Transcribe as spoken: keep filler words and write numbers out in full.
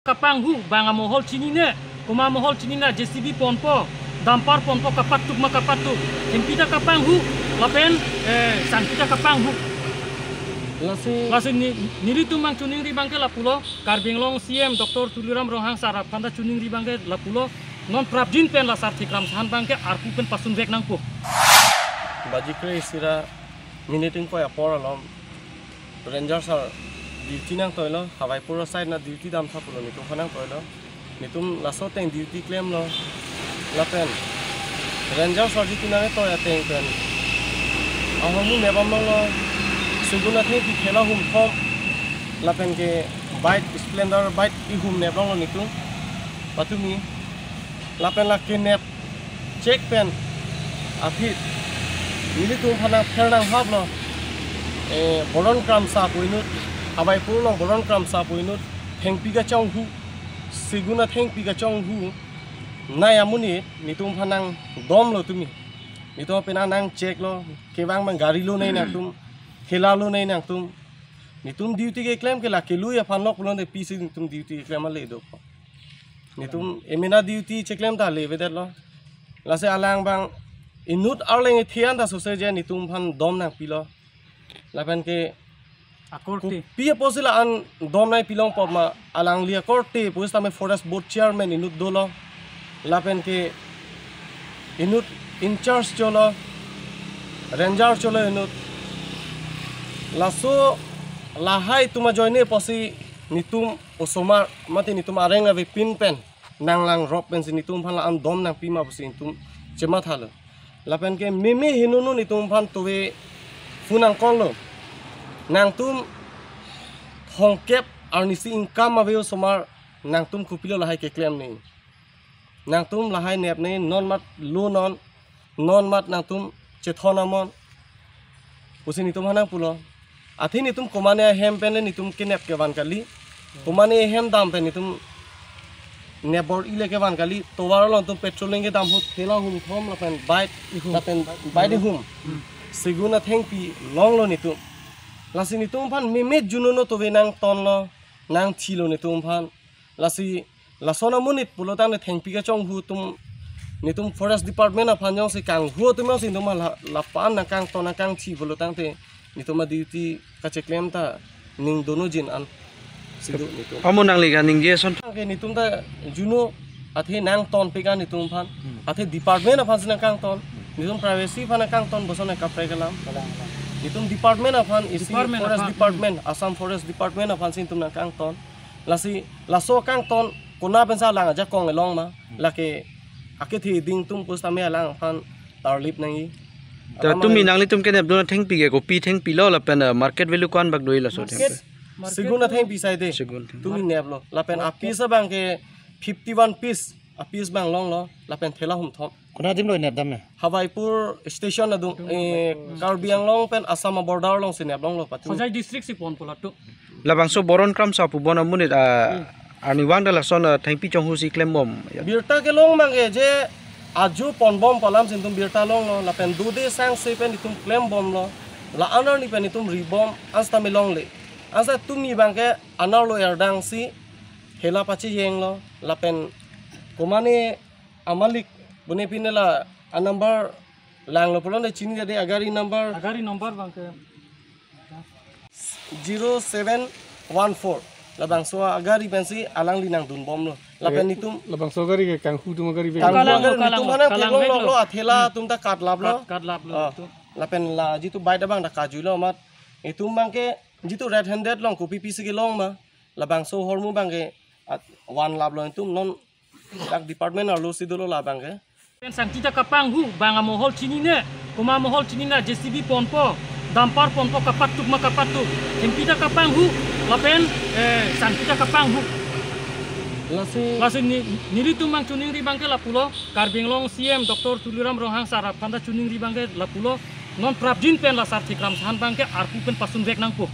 Kapanghu, bang amohol chinine, komat amohol chinine, J C B ponpo, dumper ponpo, kapatuk ma kapatuk, thengpi ta kapanghu, lapen, eh, sangti ta kapanghu. Lasi, lasi ni, nelitum bang chiningri abangke lapulo, Karbi Anglong C M Doctor Tuliram Ronghang sar aphan ta chiningri abangke lapulo, non prapjin pen la sar Thekram Saha abangke arpu pen pasunvek nangpo. Baji kre-isi ra minit ingkoi apor along Ranger sar duty nangtoilo, Hawaipur side na duty damtha pulo, netum aphan nangtoilo. Netum laso ateng duty klemlo. Lapen Ranger sar duty nangtoi ateng pen ahormu nepdam longlo. Segun athengpi thela humthom, lapen ke bike, Splendor bike ihum nep longlo netum. Patumi. Lapen la kenep chek pen aphi nelitum aphan nangther nanghaplo. Eh, Boron Kramsa pu inut, Hawaipur along Boron Kramsa pu inut, thengpi kachonghu, segun athengpi kachonghu, nai amonit netum aphan nangdomlo tumi. Netum aphan nang, nangcheklo, kevang abang gari lonei nangtum, thela lonei nangtum. Netum duty keklem ke la kelui aphan lok pulote pisi netum duty keklem ale do. Netum emena duty cheklem ta le avedetlo. Lasi alang abang inut arleng ethian ta sose je netum aphan dom nangpilo. Lapen ke akorte, kopi apotsi la-an dom nangpi longpo ma, alangli akorte pusitame Forest Board Chairman inut dolo. Lapen ke inut in charge cholo, Ranger cholo inut. Laso lahai atum ajoine apotsi netum osomar mate netum areng avepin pen nanglangrop pensi netum aphan la-an dom nangpi ma pusi netum chemathalo. Lapen ke meme henono netum aphan tove phone nangkoklo. Nangtum thomkep arnisi income ave osomar, nangtum kopilo lahai keklemne. Nangtum lahai nepne, non mat lo non, non mat nangtum chethon amon pusi netum aphan nangpulo. Athe netum komatne ahem pen le netum kenep kevan kali. Komatne ahem dam pen netum nep bor-i le kevan kali. Tovar along netum patrolling kedam ahut thela humthom lapen bike, ihum, lapen bike ihum. Hmm. Segun athengpi longlo netum. Lasi netum aphan meme junono tove nangtonlo, nangthilo netum aphan. Lasi lason amonit pulotangte thengpi kachonghu atum, netum Forest Department aphan jongsi kanghu atum jongsi netum la, lapu-an nangkangton nangkangthi pulotangte netum aduty kacheklem ta ning dono jin an si do netum. Amo nangli kaningje ason. Ke netum ta juno athe nangtonpik an netum aphan. Hmm. Athe department aphansi nangkangton. Netum privacy aphan nangkangton, boson nangkaprek alam. Kalang, kalang. Netum department aphan, isi Department Forest aphan. Department, Assam Forest Department aphansi netum nangkangton. Lasi laso kangton konat pensi alang ajakong along ma. Hmm. Lake akethe ding atum pusitame alang aphan tarlip nangji. Ta alam tumi alang nanglitum kenepdun athengpi ke kopi thengpi lo lapen, eh, market value ko-an bak do-i laso thengpi? Market, market segun athengpi sai de. Segun athengpi. Tumi neplo. Lapen market apiece abangke fifty-one piece apiece abang longlo, lapen thela humthom. Konat adim lo nepdam na? Hawaipur station adung, eh, Karbi Anglong pen Assam border alongsi nep longlo patu. Hojai district si ponpo latum. Labangso Boron Kramsa pu bon amonit, ah, arnivang ta lason, ah, thengpi chonghu si klembom. Ya. Birta kelong abangke je ajo ponbompo alamsi netum birta longlo, lapen dode sangse pen netum klembomlo, la-an arni pen netum ribom, ansetame longle. Ansa tumi abangke anerlo erdangsi thela pachejenglo, lapen komatne amalik bune pine la anumber langlo pulote chinine de, agari number. Agari number abangke zero seven one four. Labangso agari pensi alangli nangdunbomlo. Lapen, eh, netum labangso agari ke kanghu atum agari vek. Kanghu agari, kalang, netum kalang, mana kalang kelong veklo. Loklo, athela atum ta katlaplo. Kat-, katlaplo. Ah, netum. Lapen la jitu bike abang ta kajuilo amat. Netum abangke jitu red handed along kopi pisi kelong ma. Labangso ahormu abangke at-, vanlaplo netum, non dak department arlo si dolo labangke. Pen sangti ta kapanghu, bang amohol chinine, komat amohol chinine, J C B ponpo, dumper ponpo, kapatuk ma kapatuk, thengpi ta kapanghu, lapen, eh, sangti ta kapanghu. Lasi, lasi ni, nelitum bang chiningri abangke lapulo, Karbi Anglong C M Doctor Tuliram Ronghang sar aphan ta chiningri abangke lapulo, non prapjin pen la sar Thekram Saha abangke arpu pen pasunvek nangpo.